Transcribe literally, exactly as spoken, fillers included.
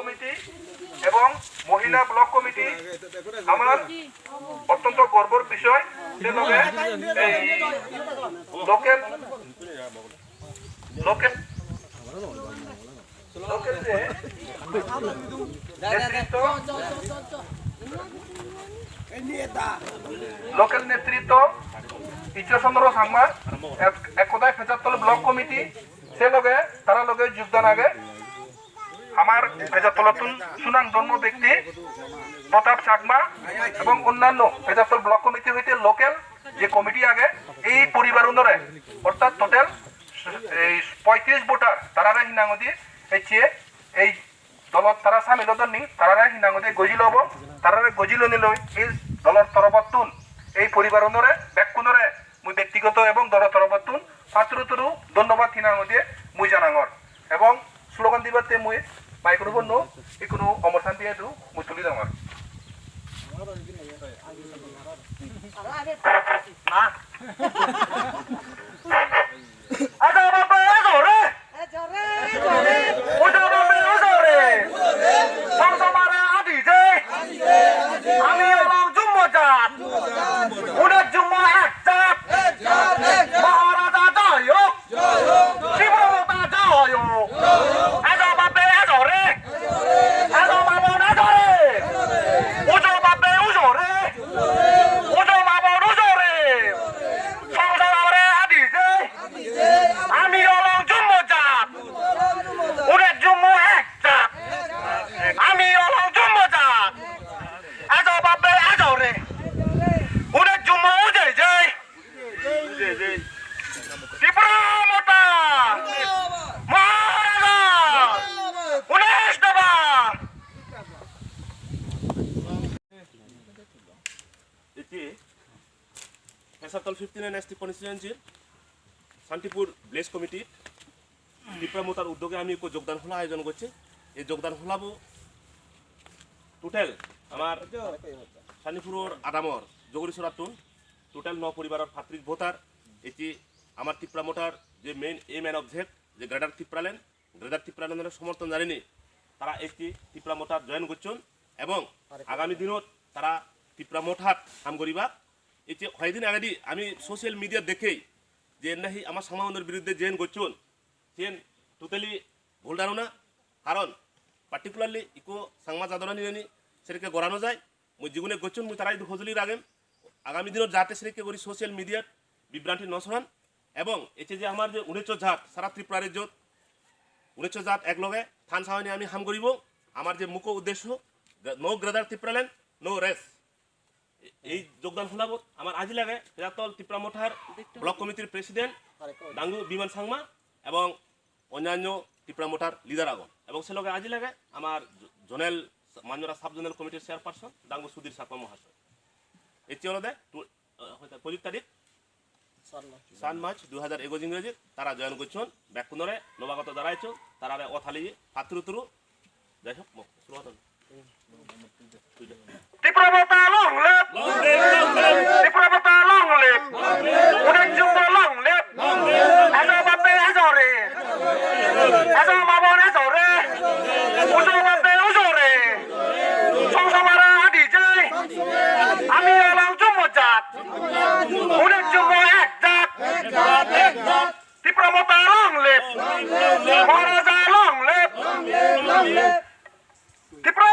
কমিটি এবং মহিলা block committee আমার অত্যন্ত গর্বর বিষয়। সে লগে এই লোকাল, লোকাল, লোকাল যে নেতৃত্ব, লোকাল নেতৃত্ব ঈশ্বরচন্দ্র চাংমা, এক-, একতাই পেচারতল ব্লক কমিটি, সে লগে তারা লগে যোগদান আগে আমার পেচারতলতুন সুনাম ধন্য ব্যক্তি প্রতাপ চাকমা এবং অন্যান্য পেচারতল ব্লক কমিটি হইতে লোকাল যে কমিটি আগে এই পরিবার উনরে অর্থাৎ টোটাল এই পঁয়ত্রিশ ভোটার তারারে হিনাঙ্গ দিয়ে এই চেয়ে এই দলত তারা সামিল হতন নি, তারারে হিনাঙ্গ দিয়ে গজিল হব, তারারে গজিল নিল এই দলর তরফতুন এই পরিবার উনরে বেকুনরে মুই ব্যক্তিগত এবং দলর তরফতুন পাত্র তরু ধন্যবাদ হিনাঙ্গ দিয়ে মুই জানাঙর। এবং স্লোগান দিবাতে মুই মাইক্রোফোন নো ইকুনো অমর শান্তি এদু মুই তুলি দাঙর। না। আদা বাবা, আদা রে। Ujore, ujore. Somsomare adi je. Ami olong jummo jat. Unek jummo ek jat. Maharaja joy hok. Tipra Motha joy hok. Ejo babe ejore. Ejo babon ejore. Ujo babe ujore. Ujo babon ujore. Somsomare adi je. Ami olong jummo jat. Unek jummo ek jat. Ami olong jummo jat. Ejo babe ejore. Unek jummo ujei jei. Tipra Motha. Maharaja. Unesh daba. Iti, Pesartol fifty nine S T constituency, Santipur Village Committee, Tipra Mothar uddoge ami ekko jogdan hola ayojon gocchi. Ei jogdan holabo total amar Santipuror adamor Jogori Sorattun total no poribaror pattris voter, ecche amar Tipra Mothar je main aim and object, je Greater Tipraland, Greater Tipraland-ore somorthon janei tara ecche Tipra Mothar join gocchon ebong agami dinot tara Tipra Mothat ham guribak. Ecche hoyekdin agedi ami social media dekkei je nahi ama Changmaunor biruddhe join gocchon, siyen totally bhul dharona. Karon particularly ikko Changma jador ani nani sedokke gora no jai. Mui jigune gocchon mui tara idu hojoli ragem. Agami dinot jate sedokke guri social media-t bibranti no soran. Ebong ecche je amar je unesso jat sara Tripura rejjot unesso jat ek loge than sahoni ami ham guribo. Amar je mukho uddesho, no Greater Tipraland, no rest. Ei jogdan holabot amar aji lage Pesartol Tipra Mothar Block Committee-r President Dangu Biman Changma ebong onnanno Tipra Mothar leader agon. Ebong se loge aji lage amar Zonal, Manjora Sub Zonal Committee-r Chairperson Dangu Sudhir Chakma Mahasoy. Ecche olode tu-, eh, hoite pojit tarik, san March dui hajar ekush ingreji, tara join gocchon, bekkunore nobagoto jara ecchon, tarare o thali patturu turu, jai hok, mo-, shuru hodon. Tipra Motha long live! Long live, long live! Tipra Motha long live! Long live! Unek jummo long live! Long live! Ejo babe ejore! Ejo babon ejore! Ujo babe ujore! Somsomare adi jai! Ami olong jummo jat! Unek jummo ek jat! Tipra Motha long live! Maharaja long live! Tipra